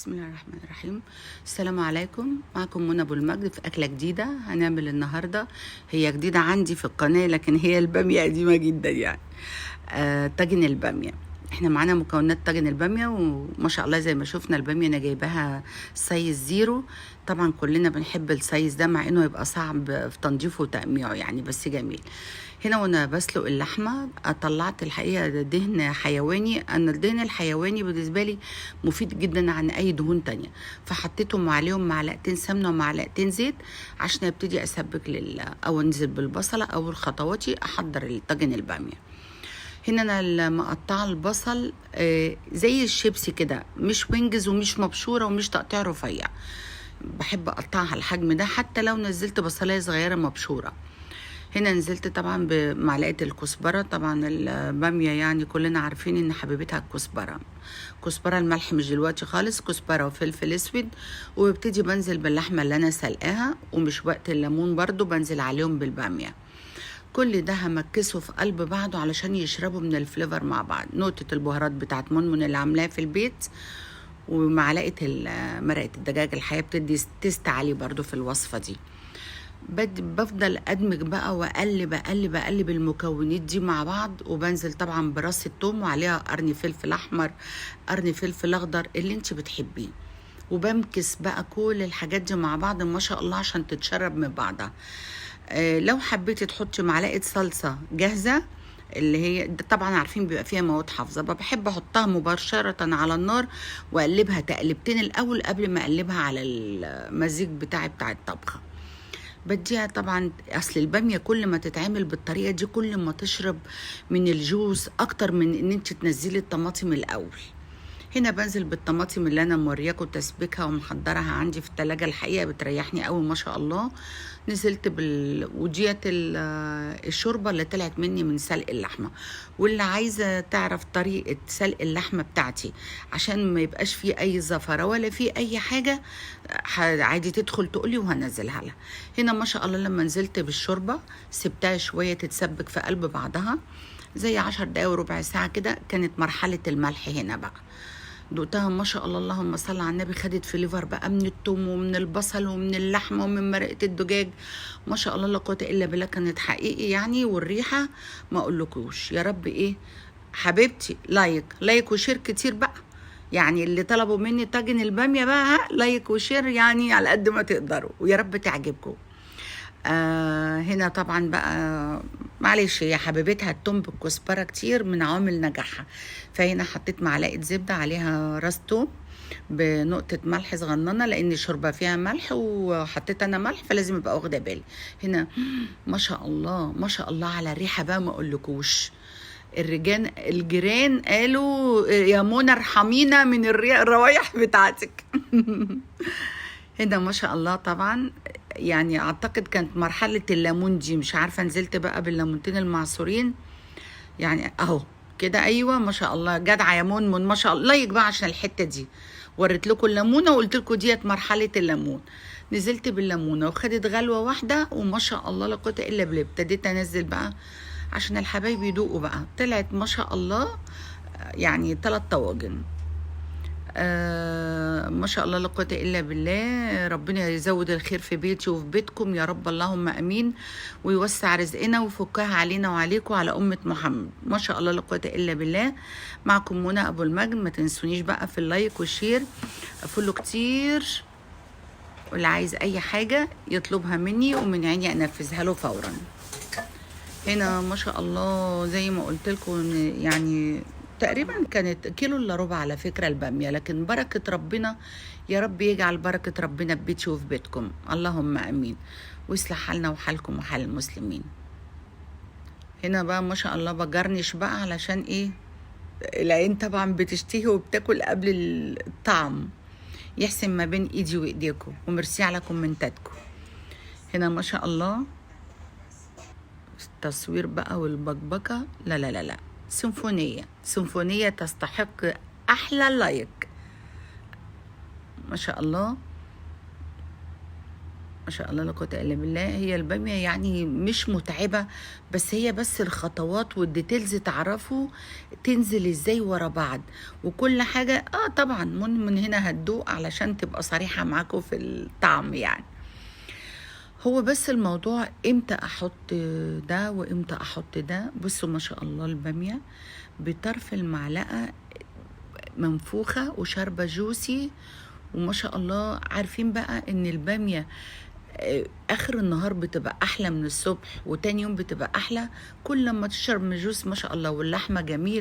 بسم الله الرحمن الرحيم. السلام عليكم، معكم منى ابو المجد في اكله جديدة هنعمل النهارده. هي جديدة عندي في القناة، لكن هي الباميه قديمة جدا يعني. طاجن الباميه. احنا معانا مكونات طاجن الباميه، وما شاء الله زي ما شفنا الباميه انا جايباها size zero. طبعا كلنا بنحب ال size ده، مع انه يبقى صعب في تنظيفه وتقميعه يعني، بس جميل. هنا وانا بسلق اللحمة طلعت الحقيقة دهن حيواني. انا الدهن الحيواني بالنسبة لي مفيد جدا عن اي دهون تانية، فحطيتهم عليهم معلقتين سمنه ومعلقتين زيت عشان ابتدي اسبك او انزل بالبصله. اول خطواتي احضر الطاجن الباميه. هنا انا مقطعه البصل زي الشيبسي كده، مش wings ومش مبشوره ومش تقطيع رفيع. بحب اقطعها الحجم ده حتى لو نزلت بصلايه صغيرة مبشوره. هنا نزلت طبعا بمعلقه الكزبره. طبعا الباميه يعني كلنا عارفين ان حبيبتها الكزبره، كزبره الملح مش دلوقتي خالص، كزبره وفلفل اسود. وابتدي بنزل باللحمه اللي انا سلقاها، ومش وقت الليمون برضو بنزل عليهم بالباميه. كل ده همكسه في قلب بعضه علشان يشربوا من ال flavor مع بعض. نقطة البهارات بتاعت منمن اللي عاملاها في البيت، ومعلقة مرقه الدجاج الحقيقة بتدي taste عالي برضو في الوصفة دي. بفضل ادمج بقى واقلب اقلب اقلب المكونات دي مع بعض، وبنزل طبعا براس الثوم وعليها قرن فلفل احمر، قرن فلفل اخضر اللي انت بتحبيه، وبمكس بقى كل الحاجات دي مع بعض ما شاء الله عشان تتشرب من بعضها. لو حبيتي تحطي معلقه صلصه جاهزة، اللي هي طبعا عارفين بيبقى فيها مواد حافظه، بحب احطها مباشرة على النار واقلبها تقلبتين الاول قبل ما اقلبها على المزيج بتاعي بتاع الطبخة. بديها طبعا اصل الباميه كل ما تتعمل بالطريقة دي كل ما تشرب من ال juice اكتر من ان انت تنزلي الطماطم الاول. هنا بنزل بالطماطم اللي انا مورياكم تسبيكها ومحضرها عندي في التلاجة، الحقيقة بتريحني قوي ما شاء الله. نزلت وديت الشوربة اللي طلعت مني من سلق اللحمة. واللي عايزه تعرف طريقه سلق اللحمة بتاعتي عشان ما يبقاش فيه اي زفره ولا فيه اي حاجة، عادي تدخل تقولي وهنزلها لها. هنا ما شاء الله لما نزلت بالشوربه سبتها شوية تتسبك في قلب بعضها زي 10 دقايق وربع ساعة كده. كانت مرحلة الملح هنا بقى دقتها ما شاء الله اللهم صل على النبي، خدت flavor بقى من الثوم ومن البصل ومن اللحمة ومن مرقه الدجاج ما شاء الله لا قوة الا بالله، كانت حقيقي يعني. والريحه ما اقولكوش يا رب. ايه حبيبتي، like like و share كتير بقى، يعني اللي طلبوا مني طاجن الباميه بقى like و share يعني على قد ما تقدروا، ويا رب تعجبكم. هنا طبعا بقى معلش يا حبيبتها التوم بالكزبره كتير من عوامل نجاحها، فهنا حطيت معلقه زبدة عليها راس توم بنقطة ملح صغننه لان الشوربة فيها ملح وحطيت انا ملح فلازم ابقى واخده بالي. هنا ما شاء الله ما شاء الله على الريحة بقى ما اقولكوش. الجيران قالوا يا منى ارحمينا من الروايح بتاعتك. هنا ما شاء الله طبعا يعني اعتقد كانت مرحلة الليمون دي، مش عارفة نزلت بقى بالليمونتين المعصورين يعني اهو كده. ايوه ما شاء الله جدعة يا منمن ما شاء الله. like بقى عشان الحتة دي وريت لكم الليمونة وقلت لكم ديت مرحلة الليمون. نزلت بالليمونة وخدت غلوة واحدة وما شاء الله لا قوة الا بالله. ابتديت انزل بقى عشان الحبايب يدوقوا بقى. طلعت ما شاء الله يعني 3 طواجن. ما شاء الله لا قوة إلا بالله. ربنا يزود الخير في بيتي وفي بيتكم يا رب، اللهم أمين، ويوسع رزقنا ويفكها علينا وعليكم وعلى أمة محمد. ما شاء الله لا قوة إلا بالله. معكم منى أبو المجد. ما تنسونيش بقى في ال like وال share، follow كتير، واللي عايز أي حاجة يطلبها مني ومن عيني أنفذها له فورا. هنا ما شاء الله زي ما قلت لكم يعني تقريبا كانت كيلو الا ربع على فكرة البامية، لكن بركة ربنا يا رب يجعل بركة ربنا في بيتي وفي بيتكم، اللهم امين، ويصلح حالنا وحالكم وحال المسلمين. هنا بقى ما شاء الله بجرنش بقى علشان ايه، العين طبعا بتشتهي وبتاكل قبل الطعم. يحسن ما بين ايدي وايديكم، وميرسي على كومنتاتكم. هنا ما شاء الله التصوير بقى والبكبكة، لا لا لا لا، سيمفونية سيمفونية تستحق أحلى like. ما شاء الله ما ما شاء الله لا قوة الا بالله. هي الباميه يعني مش متعبة، بس هي بس الخطوات وال details تعرفوا تنزل ازاي ورا بعض وكل حاجة. طبعا من هنا هتدوق علشان تبقى صريحه معاكم في الطعم يعني. هو بس الموضوع امتى احط ده وامتى احط ده. بصوا ما شاء الله الباميه بطرف المعلقة منفوخه وشاربه juicy وما شاء الله. عارفين بقى ان الباميه اخر النهار بتبقى احلى من الصبح، وتاني يوم بتبقى احلى كل لما تشرب من juice ما شاء الله. واللحمة جميلة.